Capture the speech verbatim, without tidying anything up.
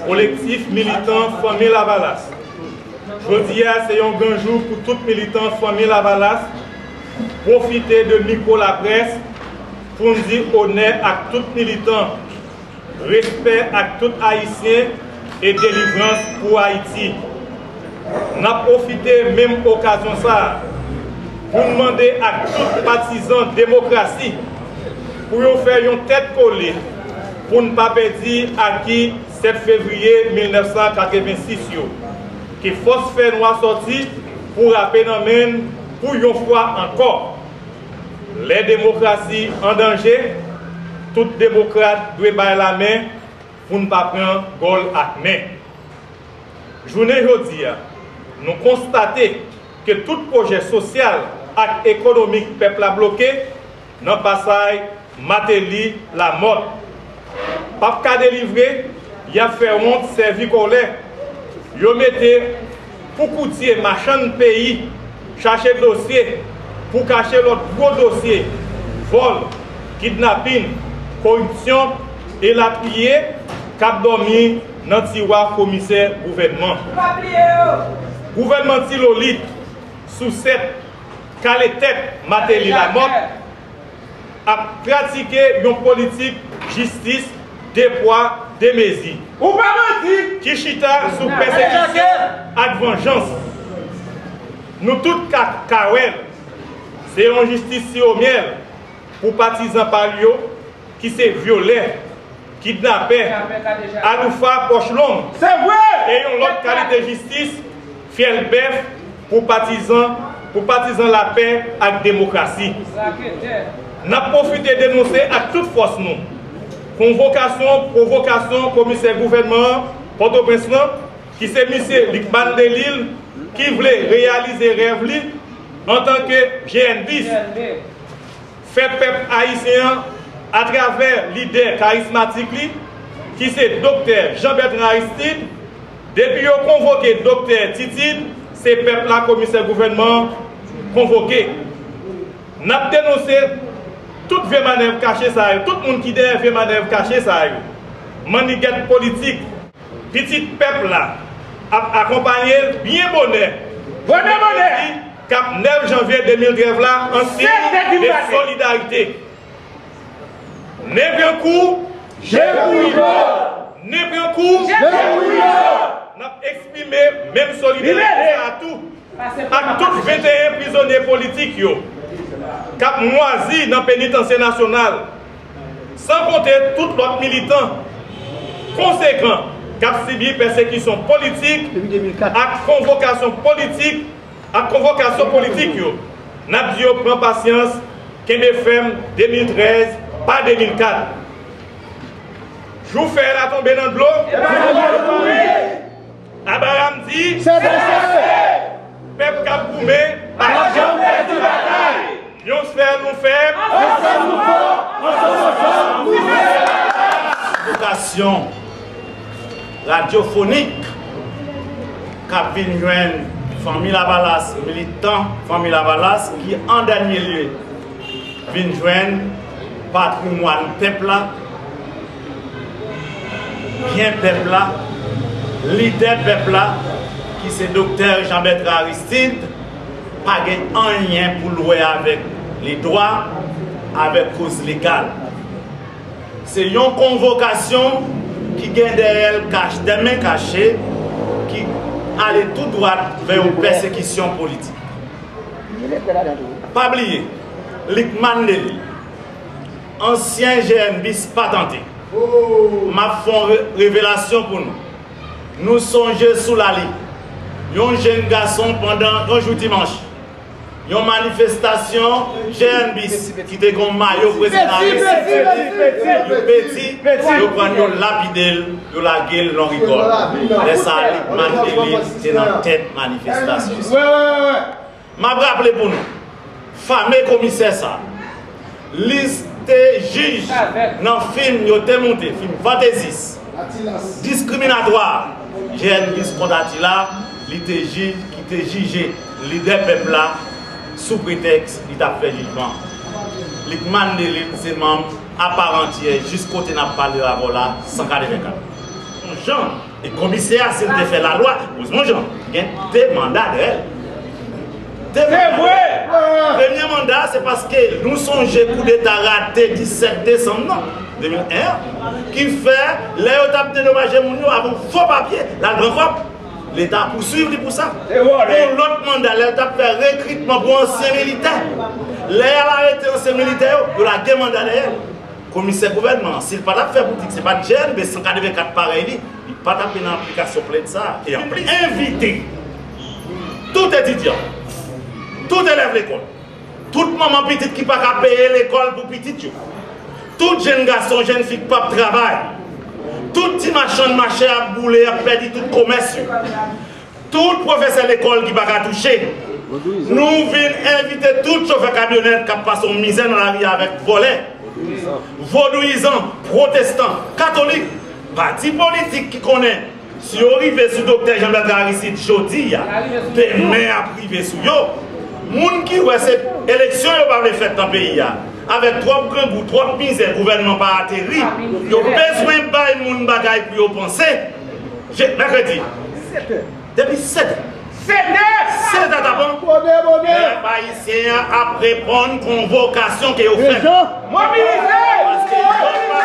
Kolektif militan Fanmi Lavalas. Jodi a se yon gran jou pou tout militan Fanmi Lavalas. Pwofite de mikwo laprès pou n di onè ak tout militan, respè ak tout Ayisyen e delivrans pou Ayiti. N ap pwofite menm okazyon sa a pou n mande ak tout patizan demokrasi pou yo fè yon tèt kole pou n pa pèdi aki sèt fevriye mil nèf san katrevensis yo. Ke fòs fè nwa sòti pou rape nan men n pou yon fwa ankò. Lè demokrasi an danje, tout demokrat dwe bay lamen pou n pa pran gòl ak men. Jounen jodi a, nou konstate ke tout pwojè sosyal ak ekonomik pèp la bloke nan pasaj Mateli Lamòt. P ap ka delivre, y ap fè wont sèvi kòlè. Yo mete pou koutye machann peyi chache dosye pou kache lòt gwo dosye, vòl, kidnapin, koripsyon, elatriye, k ap dòmi nan tiwa komisè gouvènman. Gouvènman Ti Lolit, Sousèt, Kale Tèt, Mateli Lamòt, ap pratike yon politik jistis de pwa, de mezi. Ou pa manti! Ki chita sou pèsekisyon ak vanjans. Nou tout ka, ka wè l. Se yon jistis siwo myèl pou patizan pa l yo ki se vyolè, kidnapè, aloufa pòch long, se vre, e yon lòt kalite jistis, fyèl bèf, pou patizan, pou patizan lapè ak demokrasi. N ap pwofite denonse ak tout fòs nou konvokasyon, pwovokasyon komisè gouvènman an Pòtoprens lan, ki se misye Lucmane Delille, ki vle reyalize rèv li antanke G N bis. Fè pèp ayisyen an, atravè lidè karismatik li, ki se Doktè Jean Bertrand Aristide. Depi yo konvoke Doktè Titid, se pèp la komisè gouvènman an konvoke. N ap denonse tout vye manèv kache sa yo, tout moun ki dèyè vye manèv kache sa yo. Mannigèt politik, pitit pèp la ap akonpaye l byen bonè. Bonè, bonè! K ap nèf janvye de mil trèz la, an siy de solidarite. Ne pran kou, je pran kou. Ne pran kou, je pran kou. N ap eksprime menm solidarite sa a tou ak tout venteyen prizonye politik yo k ap mwazi nan penitansye nasyonal, san konte tout lòt militan konsekan k ap sibi pèsekisyon politik ak konvokasyon politik, ak konvokasyon politik yo. N ap di yo pran pasyans, kenbe fèm, de mil trèz, pa de mil kat. Jou fè la tonbe nan dlo. Abraham di, se pèp k ap goumen pa janm pèdi batay. Yon sèl nou fèb. Ansanm nou fò. Ansanm nou fò. Vokasyon radyofonik k ap vin jwenn Fanmi Lavalas, militan Fanmi Lavalas ki an dènye lye vin jwenn patrimwàn pèp la, byen pèp la, lidè pèp la, ki se Doktè Jean Bertrand Aristide, pa gen anyen pou l wè avèk ledwa, avèk koz legal. Se yon konvokasyon ki gen dèyè l kach, dè men kache, ki ale tou dwat vè yon pèsekisyon politik. Pa bliye, Lucmane Delille, ansyen G N bis patante. M ap fè yon re-, revelasyon pou nou. Nou sonje sou Lali, yon jenn gason pandan yon jou dimanch, yon manifestasyon G N bis ki te gen yon mayo prezidan Aristide, yo peti, yo pran l, yo lapide l, yo lage l nan rigòl. Lè sa a, Lucmane Delille te nan tèt manifestasyon sa. M ap raple pou nou, Fame komisè sa. Li te jij nan fim yo te monte, fim fantezis, diskriminatwa, J N Viscount Attila, li te jij ki te jije lidè pèp la sou pretèks li t ap fè jijman. Lucmane Delille se manm apar antyè jis kote n ap pale avè w la, san katrevenkat. Yon jan E komisè a, si l te fè lalwa, Rosemond Jean gen de manda dèyè l. De manda. Se vre! Premye manda, se paske nou sonje koudeta rate disèt desanm nan, de mil en an, ki fè, lè yo t ap dedomaje moun yo avè yon fo papye, l al pran kòb. Leta pouswiv li pou sa. Yon lòt manda, lè l t ap fè rekritman pou ansyen militè. Lè y al arete ansyen militè yo, yo lage manda dèyè l. Komisè gouvènman an, si l pa t ap fè boutik, se pa t J N B san katrevenkat parèy li, li pa t ap vin nan aplikasyon plent sa a. E anplis, envite tout etidyan, tout elèv lekòl, tout manman pitit ki pa ka peye lekòl pou pitit yo, tout jèn gason, jèn fi k p ap travay, tout ti machann mache ap boule, ap pèdi tout komès yo, tout pwofesè lekòl ki pa ka touche. Nou vin envite tout chofè kamyonèt k ap pase yon mizè nan lari a avèk vòlè, vodouyizan, pwotestan, katolik, pati politik ki konnen si yo rive sou Doktè Jean Bertrand Aristide jodi a, demen ap rive sou yo. Moun ki wè se eleksyon yo pa vle fèt nan peyi a, avèk twòp grangou, twòp mizè, gouvènman pa ateri, yo bezwen bay moun bagay pou yo panse. Je, mèkredi. Depi sèt è. Sèt è! Sèt è tapan. Pèp ayisyen an ap reponn konvokasyon ke yo fè. Mobilize! Paske yo pa